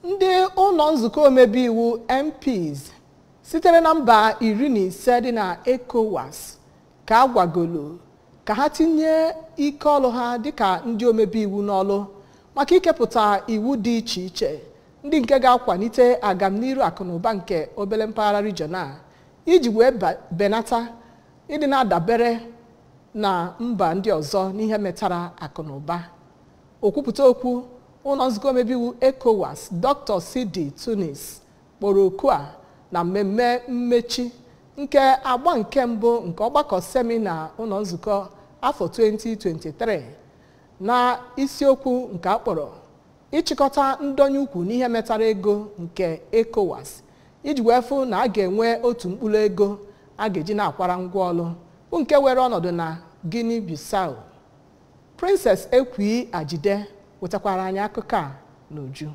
Ndị ụlọ nzukọ omebe iwu MPs sitere na mba 15 dị na ECOWAS ka a gwagolu ka ha tinye ike ọlụ ha dịka ndị omebe iwu n'ọlụ maka ikepụta iwu dị iche iche ndị nke ga-akwalite agamniru akụnụba nke obere mpaghara region a iji wee benata ịdị na-adabere na mba ndị ọzọ n'ihe metara akụnụba. Okwupụta okwu ụlọ nzukọ omebe iwu ECOWAS, Dr. Sidi Tunis, kpọrọ oku a na mmemme mmechi nke agba nke mbụ nke ọgbakọ semina ụlọ nzukọ afọ 2023 na isiokwu nke akpọrọ ịchịkọta ndonye ukwu n'ihe metara ego nke ECOWAS iji wee fụ na a ga-enwe otu mkpụrụ ego a ga-eji na-akwara ngwa ọlụ bụ nke were ọnọdụ na Guinea Bissau. Princess Ekwi Ajide wetakwara anyị akụkọ a n'uju.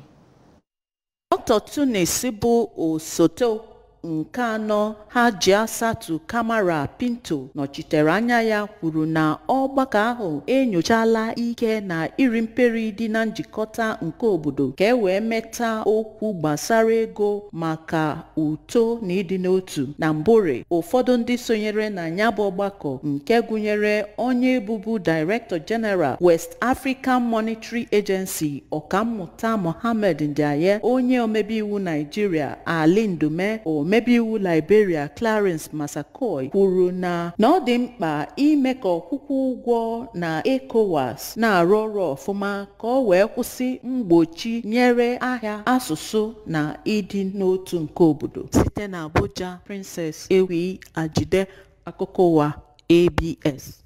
Dr. Tunis bụ osote nke anọ Hajiasatu Kamara Pinto nọchitere anya ya kwuru na ọgbakọ ahụ enyochala ike na iri mperi dị na njikọta nke obodo ka e wee meta okwu gbasara ego maka uto na ịdị n'otu. Na mbụre, ụfọdụ ndị sonyere na ya bụ ọgbakọ nke gụnyere onye bụbu Director General West African Monetary Agency Ọkammụta Mohammed Ndiaye, onye omebe iwu Naijiria Ali Ndume, omebe iwu Liberia Clarence Massaquoi kwuru na ọ dị mkpa ime ka ọkwụkwọ ụgwọ na ECOWAS na-arụ ọrụ ọfụma ka ọ wee kwụsị mgbochi nyere ahịa, asụsụ na ịdị n'otu nke obodo. Site na Abuja, Princess Ewi Ajide, akụkọ ụwa ABS.